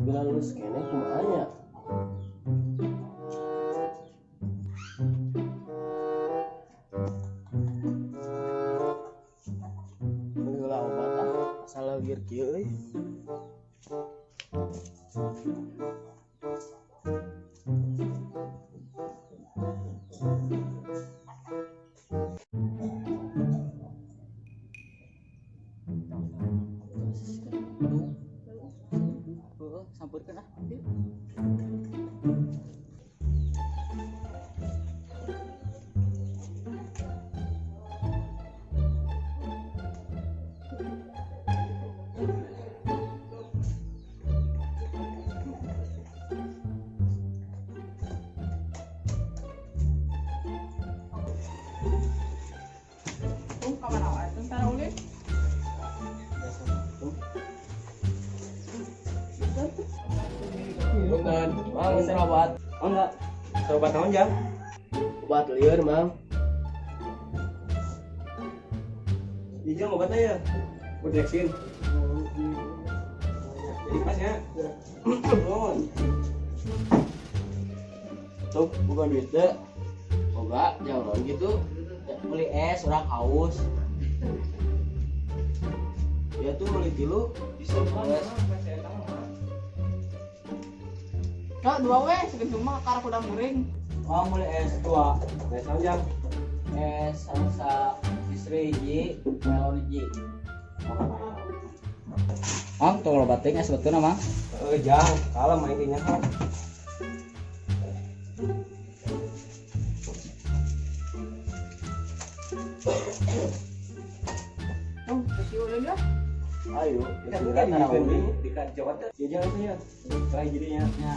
Bila lulus keneh kumaha nya? Meuli heula obat ah, asal leugir kieu euy. Heeh, sampeurkeun ah. Tung ka mana wae tentara ulin? Punten, Mang obat. Oh enggak. Obat naon jang? Obat lieur, Mang. Iya jang obatnya ya. Buat vaksin. Jadi pas ya. Nuhun. Tuh, bukan duit teh. Boga, jangan gitu. Beli es, urang haus. Ya tuh beli tilu bisa Geus. Nah, dua we segentung mah karak udah muring. Mau beli es dua. Es naon jang? Es salsa istri hiji, melon hiji. Mang, tong loba teuing es betulna, Mang. Eh jang, kalem main kayaknya. Tung, terus ulin lah. Ayo, Kita bismillah di tara ulin. di Jawa teh. Ya jang itu ya. Terakhir jadinya. Ya.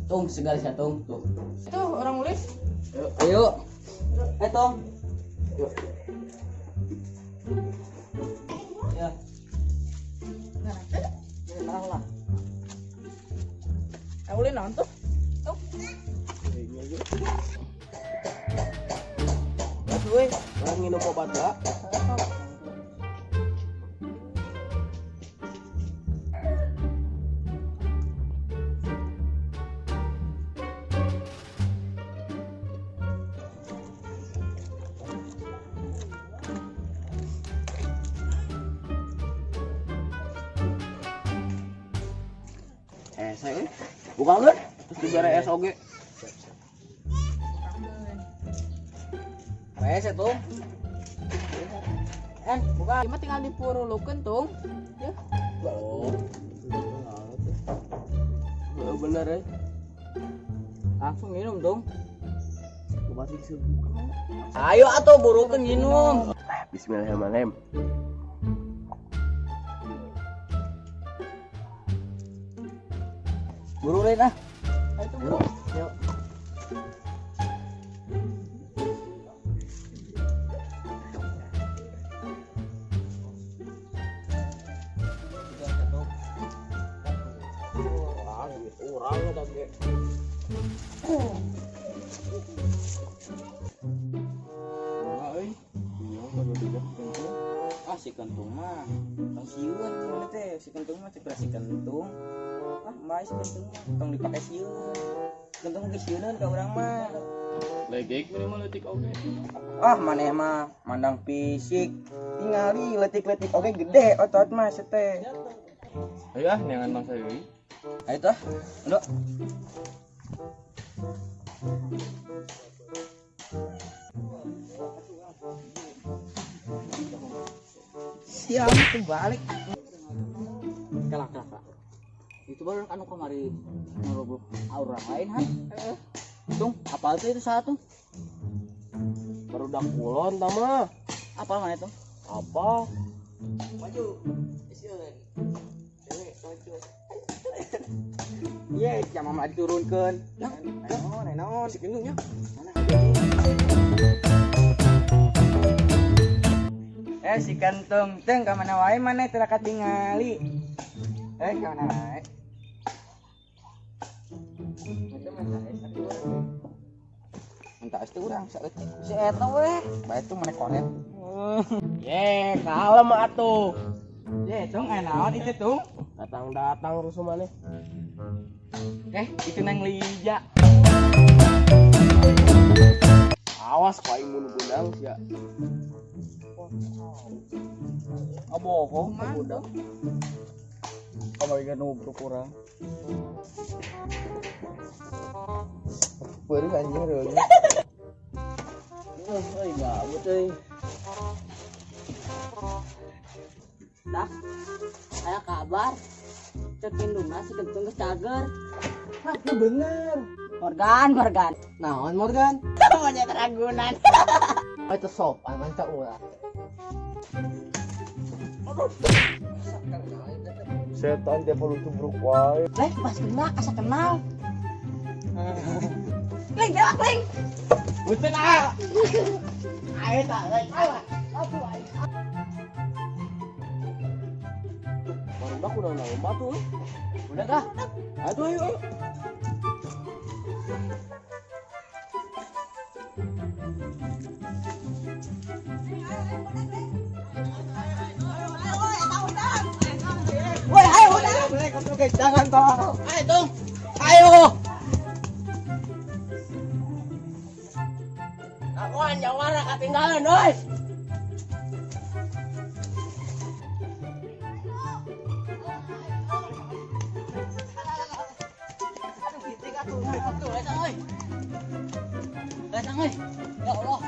Tung, segar sia tung tuh. Tuh orang ulin. Ayo. Eh, Tong. Yuk. Ya, Nah, ya lah. eh, ulin naon tuh? Tuh, Atuh euy, urang nginum obat lah. Eh, saya euy. Buka geus, terus dibere es oge. Es ya, Tung. Eh, buka. Ieu mah tinggal dipurulukeun tung. Ya, Oh. Heeh, bener euy. Langsung minum, Tung. Obat disebut. Ayo atuh burukeun minum. Bismillahirrahmanirrahim. Buru lain ah. ayo tuh buru. Yuk. Wah, duit urang eta ge. Kumaha euy? Iya, kudu dijaga. Ah, si kentung mah. Tong sieun mana teh? Si kentung mah cek si kentung. Ah, bae si kentung mah tong dipake sieun. Kentung ge sieuneun ka urang mah. Legek minimal leutik oge. Ah, maneh mah mandang fisik. Tingali leutik-leutik oge gede otot mah sete. Ayo ah, neangan mangsa deui. Ayo tuh. Aduh. Siap kebalik. Kelak kelak kelak. Itu baru anu kamari ngerobok orang lain han. Heeh. Tung, apal tuh itu satu? Barudak kulon tah mah. Apal mana itu? Apa? Maju. Ye, jangan malah diturunkan. Naon, naon. Si gendungnya. Eh, si kentung teng ka mana wae maneh teu katingali. Eh, ka mana wae? Minta es teh urang saeutik. Si eta weh, bae tuh maneh koret. Ye, kalem atuh. Ye, tung aya naon itu tung? Datang-datang rusuh maneh. Eh, itu Neng Lija. Awas ku aing mun gundang sia. Ah, bohong ka budak. Kamari ge nubruk urang. Peurih anjing reuneuh. Euy, gabut euy. Dah, aya kabar. Cek indungna si Kentung geus cager. Hah, lu bener. Morgan, Morgan. Naon Morgan? Monyet ragunan. Oh, itu sopan manca ulah. Setan tiap lu tubruk wae. Leh, pas kenal, asa kenal. Ling, belak, Ling. Punten ah. Ayo tak, ayo. Atuh ayo. Barudak udah lomba tuh. Udah dah. Aduh ayo. Ayo. Woi, ayo udah. Oke, jangan toh. Ayo tung. Ayo. Kawan jawara ketinggalan, woi. Aduh, giting atuh. Atuh, eta euy. Datang euy. Ya Allah.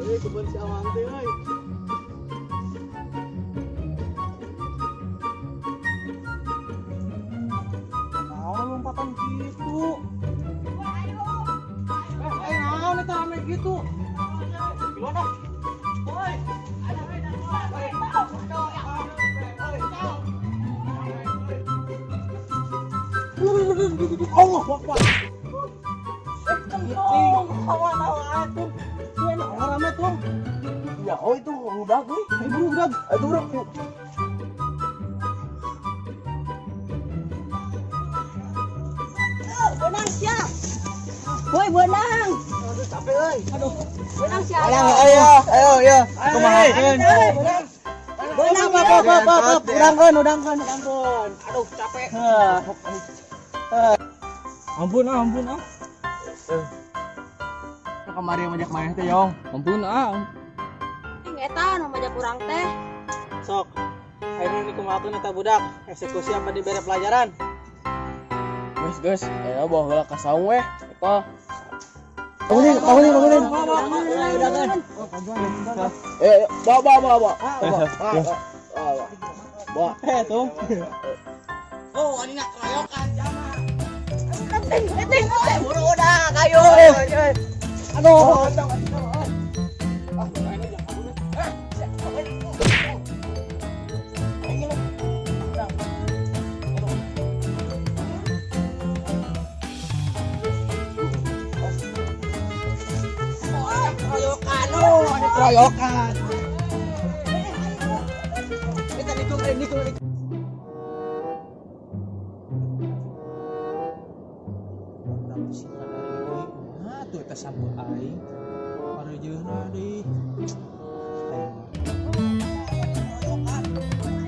Euy, kebun si Awang teh euy. Naon lompatan gitu? Eh, naon eta rame gitu? Gimana? Woi. Allah Akbar. Kentung, kawan atuh. Tuh enak rame tuh. Ya, oh itu udah euy. Ayo buru udah. Aduh urang. Benang sia. Woi, benang. Aduh capek euy. Aduh. Benang sia. Ayo ayo ayo ayo. Kumahakeun. Benang Apa apa apa apa. Udangkeun udangkeun udangkeun. Aduh capek. Ampun ah, ampun ah. Kemarin ngajak main teh yong. Ampun ah. Ing eta nu majak urang teh. Sok. Ayeuna dikumahakeun eta budak. Eksekusi apa dibere pelajaran? Guys, guys, ayo bawa heula ka saung weh. Eta. Bangunin, bangunin, bangunin. Eh, bawa, bawa, bawa, bawa. Bawa, bawa, bawa. Bawa. Eh, tuh. Oh, ini nak keroyokan jama. Penting, penting. Buru udah, kayu. Aduh. Keroyokan, oh, ini keroyokan. Kita nikung, nikung, nikung. Nah, tuh eta sampeu aing. Parejeuna deui. Aing mah.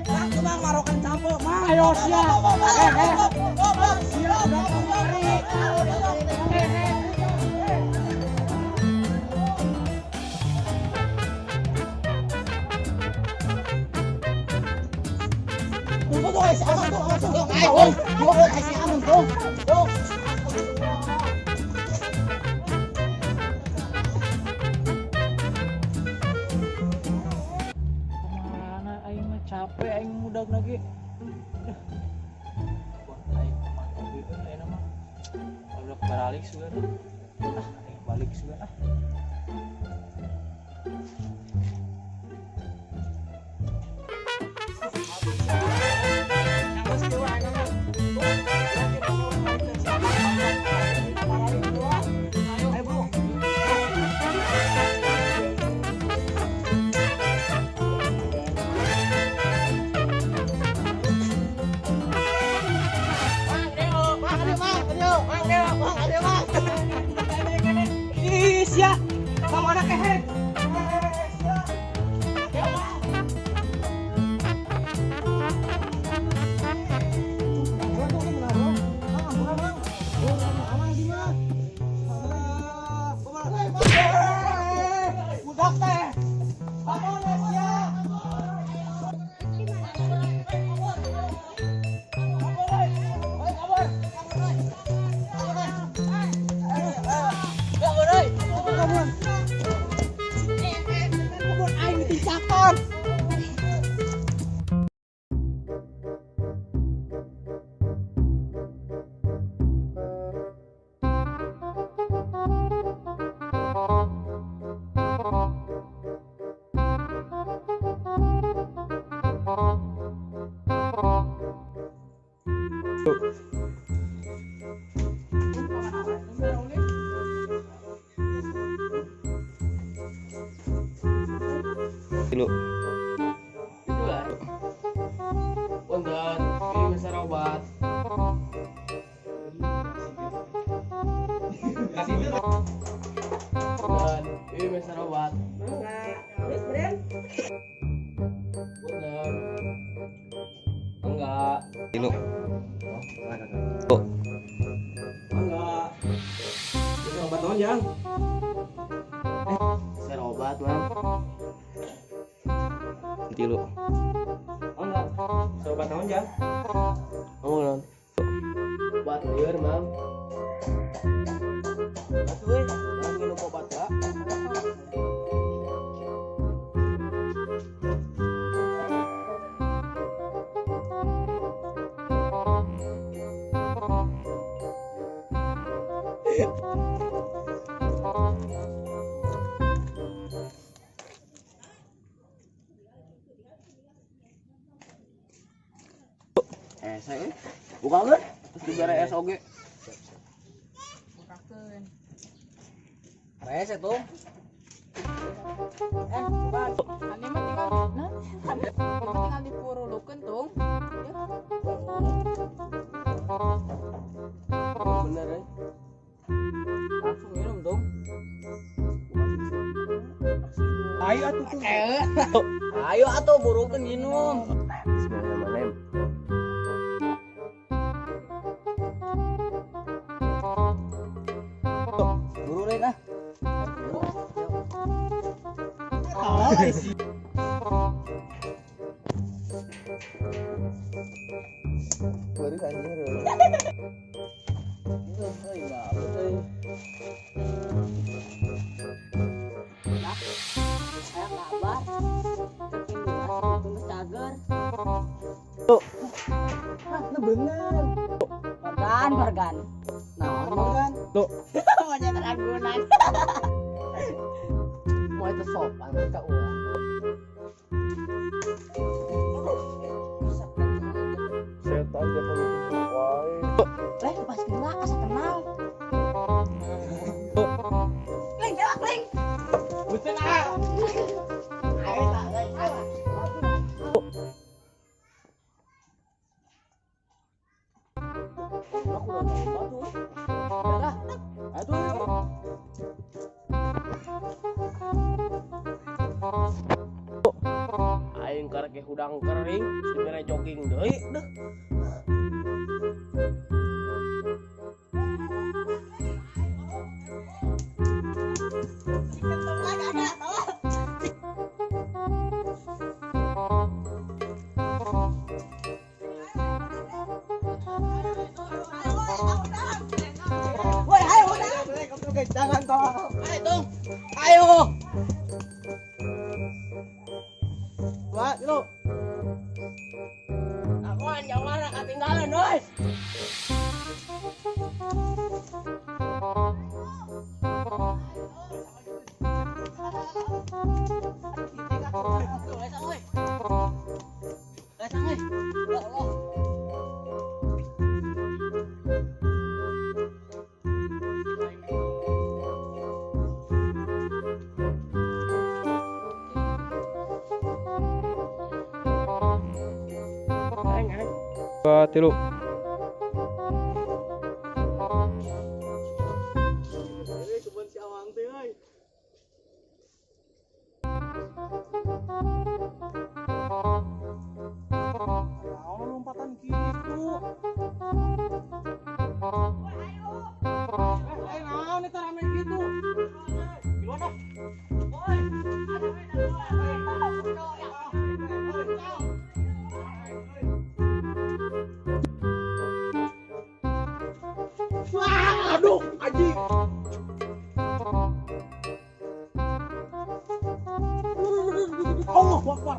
Mang, mang, marokan campur, mang. Ayo siap. Eh, eh. Siap, udah kemari. Eh, eh. Tunggu, tunggu, si Amang, tunggu, tunggu, ayo, tunggu, si Amang, tunggu, tunggu. Kemana aing mah capek aing mudag lagi. Duh. Wah, aing kumaha oge euy ayeuna mah. Udah balik sugan. Ah, aing balik sugan ah. Ayo, bro. teh. Bangun sia. Kabur. Kabur aing ditincakan. Tilu. Itu lah. Punten, ini meser obat. Punten, ini meser obat. Punten. Enggak. Tilu. Enggak. Meser obat naon, Jang? Meser obat, Mang. Tilu. Enggak. Meser obat naon, Jang? Kamu naon? Obat lieur, Mang. Atuh euy, urang minum obat lah. Saya buka kan? Terus dibere es oge. Bukakeun. Rese tuh. Bukan. Ane mah tinggal nah, ane mah tinggal dipurulukeun tung. Ya. Bener euy. Langsung minum dong. Ayo atuh tuh. Ayo atuh burukeun minum. Bismillahirrahmanirrahim. Buru lain ah. Baru anjir. Euy, gabut euy. Aya kabar. Terpindah tunggu cager. Hah, nah bener. Morgan, Morgan. Naon, Morgan? Tuh. Monyet ragunan. Mau itu sopan ka urang. Setan dia kalau gitu wae. Eh, pas gila asa kenal. Ling, jawab, Ling. Betul ah. Ayo, tak, ayo. Aku udah nyoba tuh. Udah. Aduh. Ayo. Aing karek hudang kering, dibere jogging deui deuh. Woi, ayo udah. Jangan tolong. Ayo, Tung. Ayo. Dua, tilu. Akuan jawara ketinggalan, woi. Ya Allah. Aing aing. Dua, tilu. Ini kebun si Awang teh euy. Naon lompatan gitu. Eh, naon eta rame gitu. Gimana? Woi. Allahu Akbar.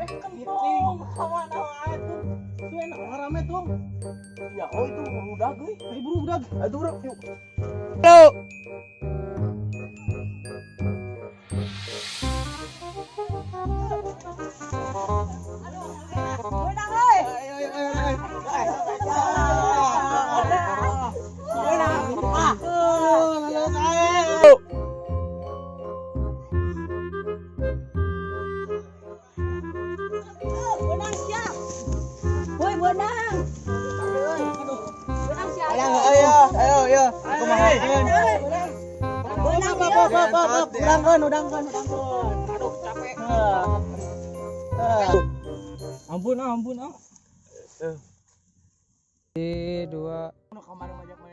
Eh, kentong. Kawan wae tuh. Tuh enak rame tuh. Ya, oh itu budak euy. Ayo buru budak. Ayo bro, yuk. Menang euy. Ayo ayo ayo ayo. Menang. Ah. Oh, lulus ae. Menang sia. Woi, menang. Menang sia. Ayo, ayo, ayo, ayo. Kumaha? Menang Pop, pop, pop, pop, pop. Udangkeun, udangkeun, udangkeun. Aduh, capek. Heh. Heh. Ampun ah, ampun ah. Dua. Nu kamari mah.